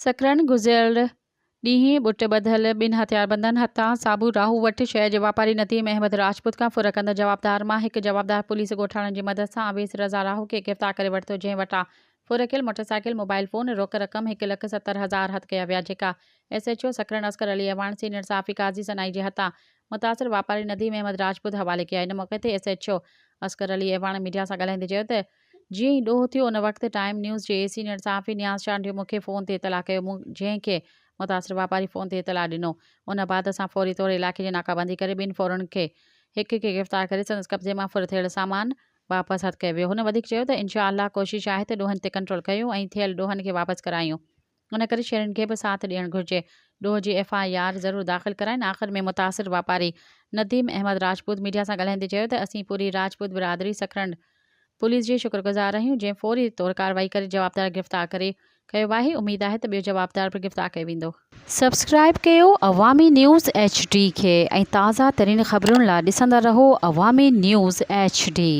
سڪرنڊ، گذريل ڏينهن ٻٽ ٻڌل ٻن هٿياربندن هٿان صابو راهو وٽ شهر جي واپاري نديم احمد راجپوت کان ڦر ڪندڙ جوابدار مان هڪ جوابدار پوليس ڳوٺاڻن جي مدد سان اويس رضا راهو کي گرفتار ڪري ورتو جنهن وٽان ڦر ڪيل موٽرسائيڪل، موبائل فون، روڪ رقم هڪ لک 70 هزار هٿ ڪيا ويا جيڪا S H O Sakrand Asghar Ali Awan senior صحافي قاضي سنائي جي هٿان متاثر واپاري نديم احمد راجپوت حوالي ڪيا ان موقعي تي S H O Asghar Ali Awan media سان ڳالهائيندي چيو ته جيئن ئي ڏوهه ٿيو ان وقت ٽائيم نيوز جي سينيئر صحافي نياز چانڊيو مون کي فون تي اطلاع ڪيو مون جنهن کي متاثر واپاري فون تي اطلاع ڏنو ان بعد اسان فوري طور علائقي جي ناڪابندي ڪري ٻن ڦورن کي هڪ کي گرفتار ڪري سندس قبضي مان ڦر ٿيل سامان واپس هٿ ڪيو ويو هن وڌيڪ چيو ته انشاء الله ڪوشش آهي ته ڏوهن تي ڪنٽرول ڪيون ۽ ٿيل ڏوهن کي واپس ڪرايون ان ڪري شهرين کي به ساٿ ڏيڻ گهرجي. ڏوهه جي ايف I R ضرور داخل ڪرائين. آخر ۾ متاثر واپاري نديم احمد راجپوت ميڊيا سان ڳالهائيندي چيو ته اسين پوري راجپوت برادري سڪرنڊ پوليس جي شڪر گذار آهيون جنهن فوري طور ڪارروائي ڪري جوابدار گرفتار ڪري ڪيو آهي اميد آهي ته ٻيو جوابدار به گرفتار ڪيو ويندو. سبسڪرائيب ڪيو عوامي نيوز ايڇ ڊي کي ۽ تازه ترين خبرن لا ڏسندا رهو عوامي نيوز ايڇ ڊي.